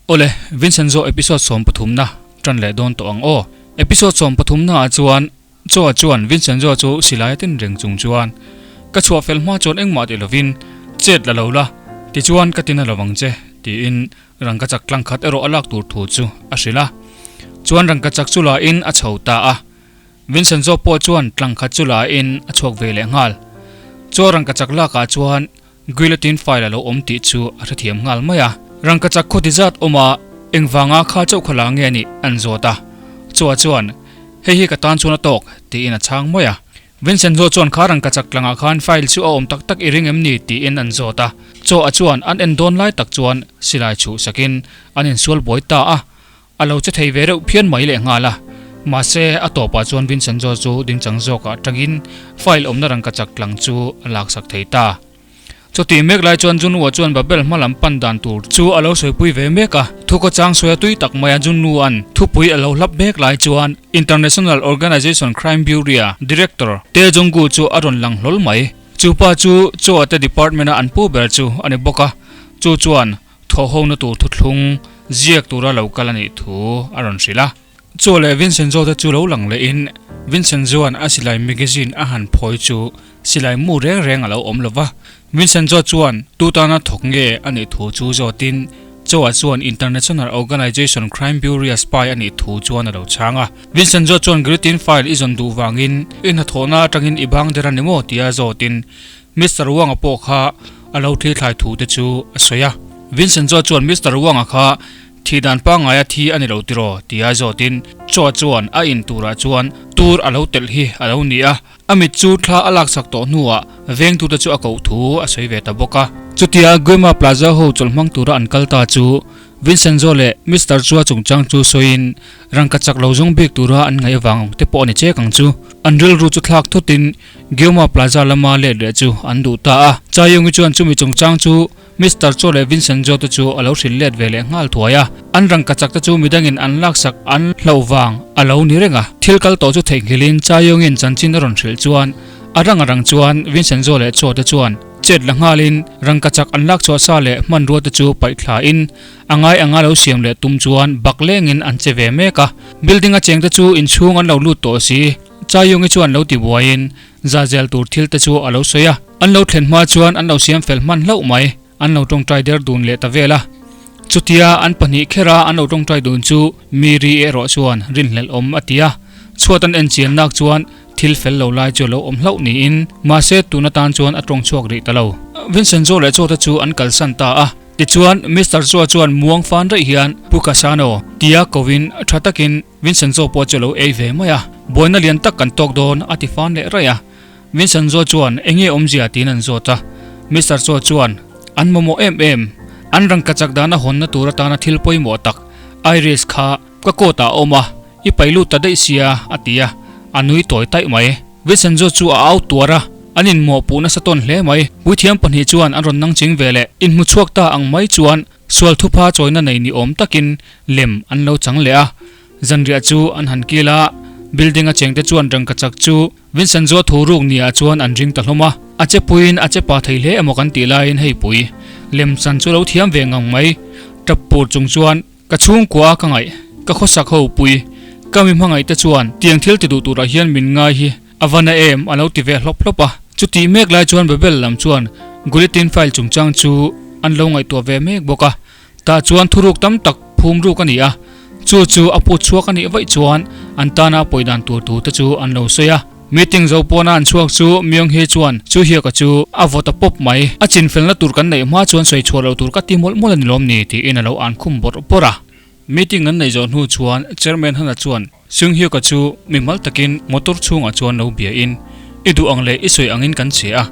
Awle, Vincenzo episode sawmpathumna tan leh dawn tawh ang aw. Episode sawmpathumna ah chuan Choa chuan Vincenzo chu silai a tin reng chung chuan, Ka chhuah fel hma chuan engmah ti lovin chet la lo la, tichuan ka tina lovang che, tiin rangkachak tlang khat erawh a lak tur thu chu a hrilh a. Chuan rangkachak chu la in a chho ta a. Vincenzo pawh chuan tlang khat chu la in a chhuak ve leh nghal. Chaw rangkachak lakah chuan Guillotine file a lo awm tih chu a hrethiam nghal mai a. Rangkachak khaw ti zat awm a, engvanga kha chauh kha la nge a nih an zawt a. Chua chuan, Hei hi ka tan chuan a tawk, tiin a chhang mai a. Vincenzo chuan kha rangkachak tlangah khan file chu a awm tak tak i ring em ni? tiin an zawt a. Chaw a chuan an en dawn lai tak chuan silai chhuh sakin an insual buai ta a. A lo che thei ve reuh phian mai leh nghal a, mahse a tawpah chuan Vincenzo chu dingchang zawkah tangin file awmna rangkachak tlang chu a laksak thei ta. Chutih mek lai chuan Junwoo chuan Babel hma lam pan dan tur chu a lo sawipui ve mek a, thukhawchang sawi a tui tak maia Junwoo-a'n thupui a lo hlap mek lai chuan International Organization Crime Bureau-a Director Tae Jong-gu chu a rawn lang hlawl mai. Chu pa chu Choa te department-a an pu ber chu a ni bawk a, chu chuan Thawhhona tur thuthlung ziak tura lo kal a nih thu a rawn hrilh a. Chaw leh Vincenzo te chu lo lang lehin Vincenzoa'n a silai magazine a han phawi chu silai mu reng reng a lo awm lo va. Vincenzo chuan tu tana thawk nge a nih thu chu zawtin Chaw-a chuan International Organization Crime Bureau-a spy a nih thu chuan a lo chhang a. Vincenzo chuan Guillotine file i zawn duh vangin i hnathawhna atangin i bang der a ni maw tia zawtin Mister Wang-a pawh kha a lo thli thlai thu te chu a sawi a. Vincenzo chuan Mister Wang-a kha thih dan pangngaia thi a ni lo tiraw? tia zawtin Choa chuan a in turah chuan tur a lo telh hi a lo ni a. A mit chu thla a laksak tawh hnuah vengtute chu a koh thu a sawi ve ta bawk a. Chutia Guema Plaza ho chawlh hmang tura an kal ta chu Vincenzo leh Mister Chua chungchang chu sawiin rangka chak lo zawng bik tura an ngaih avang te pawh a ni chek ang chu. An rilru chu thlak thutin Guillaume Plaza lama let leh chu an duh ta a. Chaiyungi chuan chumi chungchang chu Mister Chua leh Vincenzo te chu a lo hrilh let ve leh nghal thuai a. An rangka chak te chu midangin an laksak an hlauh vang a lo ni reng a. Thil kal tawh chu theihnghilhin Chaiyungi'n chanchin a rawn hrilh chuan a rang a rang chuan Vincenzo leh Chua te chuan Chet la nghalin rangkachak an lak chhuah sa leh hmanrua te chu paih thlain a ngai anga lo siam leh tum chuan bak lengin an che ve mek a. Building a cheng te chu inchhung an lo lut tawh si. Chaiyungi chuan lo ti buaiin zazel tur thil te chu a lo sawi a. An lo thlen hma chuan an lo siam fel hman hlauh mai. An lo tawngtai der dun leh ta vel a. Chutia an pahnih khera an lo tawngtai dun chu Miri erawh chuan rinhlelh awm a ti a. Chhuat an en chian nak chuan Thil fel lo lai chu a lo awm hlauh niin, mahse tun atan chuan a tawng chhuak rih ta lo. Vincenzo leh Chawte chu an kalsan ta a, tichuan Mister Chua chuan muang fan raih hian Pu Cassano tia kovin tha takin Vincenzo pawh chu a lo ei ve mai a, buaina lian tak kan tawk dawn a ti fan leh raih a. Vincenzo chuan enge awmzia tiin an zawt a, Mister Chua chuan an mamawh em em, an rangkachak dana hawnna tur atana thil pawimawh tak Iris kha ka coat ah a awm a, I pai lut ta daih sia, a ti a, a nui tawi taih mai. Vincenzo chu a au tuar a, an inmawhpuh nasa tawn hle mai. Puithiam pahnih chuan an rawn nang ching ve leh inhmu chhuak ta ang mai chuan sual thupha chawina nei ni awm takin lem an lo chang leh a. Zanriah chu an han kil a, building a chengte chuan rangkachak chu Vincenzo thu ruk niah chuan an ring ta hlawm a, a che puiin a che pa thei hle emaw kan tih laiin hei pui lem chan chu lo thiam ve ngang mai. Tap pur chung chuan Ka chhungkua ka ngaih, ka khawsak ho pui, ka mi hmangaih te chuan tiang thil ti duh turah hian min ngai hi a va na em a lo ti ve hlawp hlawp a. Chutih mek lai chuan Babel lam chuan Gulitin file chungchang chu an lo ngaihtuah ve mek bawk a, tah chuan thuruk tam tak phum ruk a ni a, chu chu a put chhuak a nih vaih chuan an tana pawi dan tur tur te chu an lo sawi a. Meeting zo pawna an chhuak chu Myung Hee chuan chu hiaka chu a vaw ta pawp mai. A chinfelna tur kan neih hma chuan sawi chhuah loh tur ka ti mawlh mawlh a ni lawm ni tiin a lo an khum bawrh bawrh a. Meeting an neih zawh hnu chuan Chairman Hana chuan Sung Hyuk-a chu mimal takin motor chhungah chuan lo bia in, I duh ang leh i sawi angin kan che a,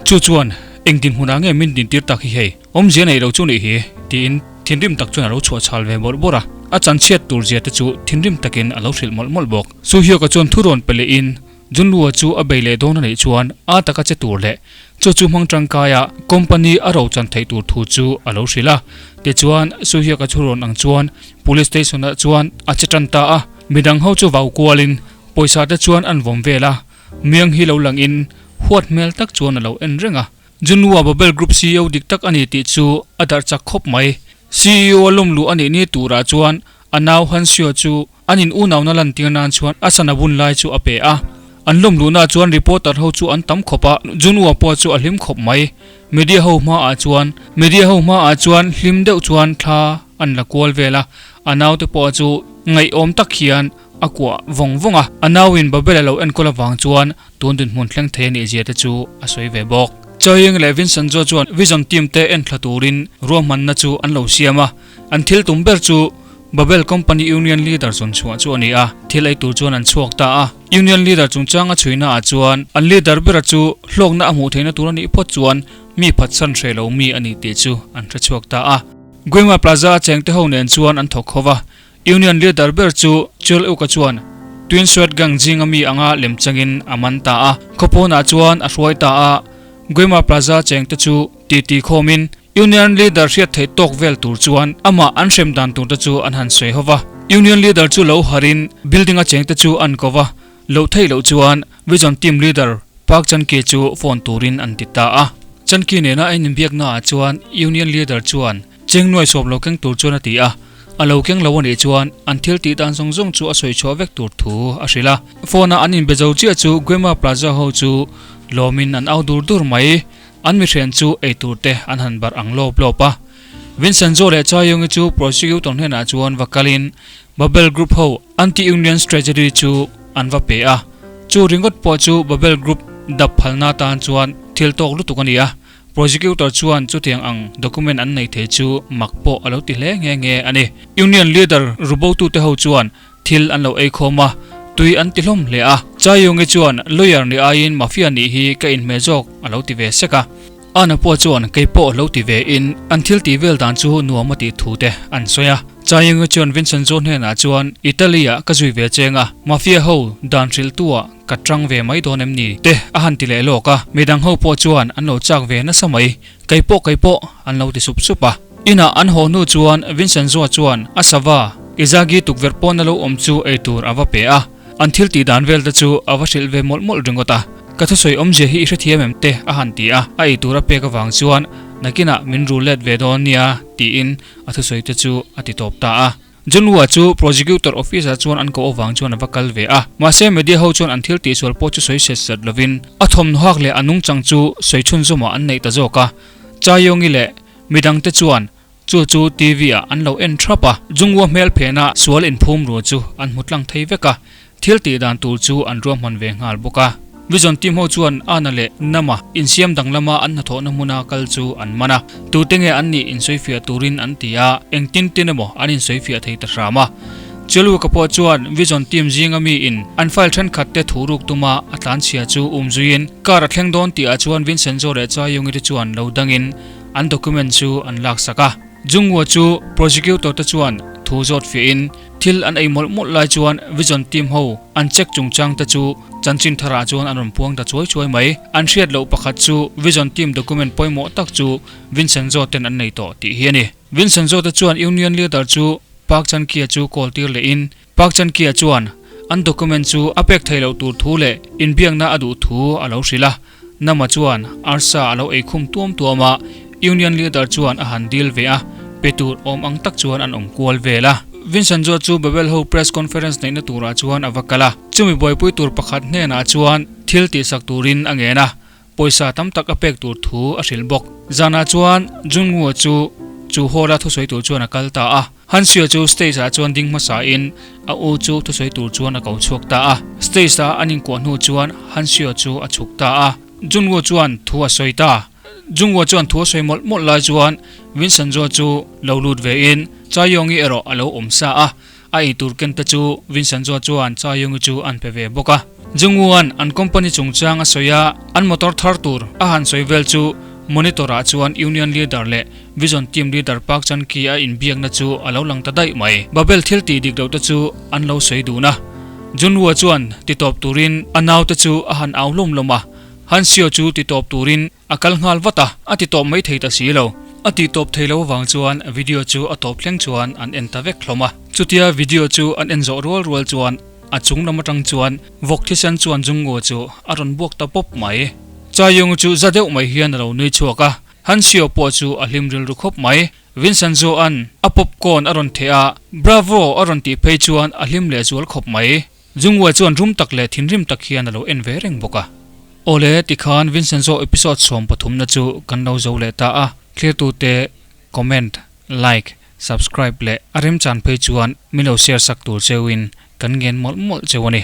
chu chuan eng dinhmunah nge min dintir tak hi hei, awmzia neih lo chu nih hi tiin thinrim tak chuan a lo chhuah chhal ve bawrh bawrh a. A chanchhiat tur zia te chu thinrim takin a lo hrilh mawlh mawlh bawk. Chu Hyuk-a chuan thu rawn pe leh in Junlua chu a bei leh dawn a neih chuan a taka che tur leh chu chu hmang tangkaia company a ro chan theih tur thu chu a lo hrilh a. Tichuan Su Hyuk-a thu rawn ang chuan police station ah chuan a che tan ta a, midang ho chu vau kual in pawisa te chuan an vawm vel a, Miang hi lo lang in huat hmel tak chuan a lo en reng a. Junlua Babel Group CEO dik tak a ni tih chu a darh chak khawp mai. CEO a lawm luh a nih ni turah chuan a nau Hansio chu an in unauna lantir nan chuan a sana bun lai chu a pe a. An lawm luhnaah chuan reporter ho chu an tam khawp a, Junwoo pawh chu a hlim khawp mai. Media ho hmaah chuan media ho hmaah chuan hlim deuh chuan thla an la kual vel a, a naute pawh chu ngaihawm tak hian a kuah vawng vawng a, a nauin Babel a lo enkawl avang chuan tun dinhmun thleng thei a nih zia te chu a sawi ve bawk. Chaoying leh Vincenzo chuan Vision team te enthla turin ruahmanna chu an lo siam a, an thil tum ber chu Babel Company Union Leader zawn chhuah chu a ni a, thil ei tur chuan an chhuak ta a. Union Leader chungchanga chhuina ah chuan an leader bera chu hlawkna a hmuh theihna tur a nih phawt chuan mi phatsan hreh lo mi a ni tih chu an hre chhuak ta a. Guima Plaza a chengte ho nen chuan an thawk ho va, Union leader ber chu Chul Uka chuan Twin Sweat Gang zinga mi anga lem changin a man ta a, khawpawnah chuan a hruai ta a, Guima Plaza chengte chu titi khawmin Union leader hriat theih tawk vel tur chuan amah an hrem dan tur te chu an han sawi ho va. Union leader chu lo harin building a chengte chu an ko va, loh theih loh chuan Vision team leader Park Chan-ki chu phone turin an ti ta a. Chan-ki nena a inbiakna ah chuan Union leader chuan Cheng nuai sawm lo keng tur chuan a ti a, a lo keng lo a nih chuan an thil tih dan zawng zawng chu a sawi chhuah vek tur thu a hrilh a. Phone a an inbe zo chiah chu Guema Plaza ho chu lawmin an au dur dur mai. An mihrian chu ei tur te an han barh ang lawp lawp a. Vincenzo leh Chaiyungi chu prosecutor hnenah chuan va kalin Babel Group ho anti-union strategy chu an va pe a. Chu ringawt pawh chu Babel Group dap phalna atan chuan thil tawk lutuk a ni a. Prosecutor chuan chutiang ang document an nei thei chu mak pawh a lo ti hle nghe nghe a ni. Union leader rubotute ho chuan thil an lo ei khawm a, tui an ti hlawm hle a. Chaiyungi chuan lawyer ni aiin mafia nih hi ka inhmeh zawk a lo ti ve sek a. Anna pawh chuan kei pawh lo ti ve in an thil tih vel dan chu nuam a tih thu te an sawi a. Chaiyungi chuan Vincenzo hnenah chuan Italy ah ka zui ve cheng a, mafia ho dan hrilhtu ah Ka tang ve mai dawn em ni? Te a han ti leh lawk a, midang ho pawh chuan an lo chak ve nasa mai. Kei pawh kei pawh an lo ti sup sup a. Inah an haw hnu chuan Vincenzoa chuan a sava Izagi tukverh pawna lo awm chu ei tur a va pe a, an thil tih dan vel te chu a va hrilh ve mawlh mawlh ringawt a. Ka thusawi awmzia hi i hrethiam em te a han ti a, a ei tur a pek avang chuan nakinah min rul let ve dawn nia tiin a thusawi te chu a ti tawp ta a. Junwoo chu Prosecutor Office ah chuan an koh avang chuan a va kal ve a. Mahse media ho chuan an thil tihsual pawh chu sawi set set lovin a thawmhnaw hak leh a nungchang chu sawi chhunzawmah an neih ta zawk a. Chaeyoung-i leh midangte chuan chu chu TV ah an lo en thrap a. Jungwoo hmel phena sual inphum ru chu an hmu tlang thei vek a. Thil tih dan tur chu an ruahman ve nghal bawk a. Vision team ho chuan Ana leh Nama insiam danglama an hnathawhna hmuna kal chu an man a. Tute nge an nih insawifiah turin an ti a, engtin tin emaw an insawifiah thei ta hram a. Cheluka pawh chuan Vision team zinga miin an file thenkhat te thu ruk tuma a tlanchhia chu um zuiin car a thleng dawn tihah chuan Vincenzo leh Chaiyungi te chuan lo dangin an document chu an laksak a. Jungwoo chu prosecutor te chuan thu zawt fiahin Thil an ei mawlh mawlh lai chuan Vision team ho an check chungchang te chu chanchin tharah chuan an rawn puang ta chuai chuai mai. An hriat loh pakhat chu Vision team document pawimawh tak chu Vincenzo ten an nei tawh tih hi a ni. Vincenzo te chuan Union leader chu Park Chan-ki-a chu call tir lehin Park Chan-ki-a chuan an document chu a pek theih loh tur thu leh inbiakna a duh thu a lo hrilh a. Nama chuan arsa a lo ei khum tuam tuam a, Union leader chuan a han dil ve a, pe tur awm ang tak chuan an awm kual vel a. Vincent Joe chu Babel ho press conference neihna turah chuan a va kal a, chumi buaipui tur pakhat hnenah chuan thil tihsak turin a ngen a, pawisa tam tak a pek tur thu a hrilh bawk. Zanah chuan Junwoo chu chu hall-a thusawi tur chuan a kal ta a. Hansio chu stage ah chuan ding hmasa in a u chu thusawi tur chuan a ko chhuak ta a. Stage ah an inkuah hnu chuan Hansio chu a chhuk ta a. Jungwoo chuan thu a sawi ta. Jungwoo chuan thu a sawi mawlh mawlh lai chuan Vincenzo chu lo lut ve in Chaeyoung-i erawh a lo awm sa a. A eitur ken te chu Vincenzo chuan Chaeyoung-i chu an pe ve bawk a. Jungwoo-a'n an company chungchang a sawi a, an motor thar tur a han sawi vel chu monitor ah chuan Union leader leh Vision team leader Park Chan Ki a inbiakna chu a lo lang ta daih mai. Babel thil tih dik loh te chu an lo sawi dun a. Junwoo chuan ti tawp turin a naute chu a han au hlawm hlawm a. Han Seo chu ti tawp turin a kal nghal vat a, a ti tawp mai thei ta si lo. A ti tawp thei lo avang chuan video chu a tawp thleng chuan an en ta vek hlawm a. Chutia video chu an en zawh rual rual chuan a chung lam atang chuan vawk thisen chuan Jungwoo chu a rawn buak ta pawp mai. Chaeyoung chu za deuh mai hian a lo nui chhuak a. Hansio pawh chu a hlim rilru khawp mai. Vincenzo-a'n a popcorn a rawn theh a, Bravo! a rawn tih phei chuan a hlim leh zual khawp mai. Jungwoo chuan rum tak leh thinrim tak hian a lo en ve reng bawk a. Awle, tikhan Vincenzo episode 13 na chu kan lo zo leh ta a, thlirtute comment, like, subscribe leh a remchan phei chuan min lo share sak tur cheuin kan ngen mawlh mawlh cheu a ni.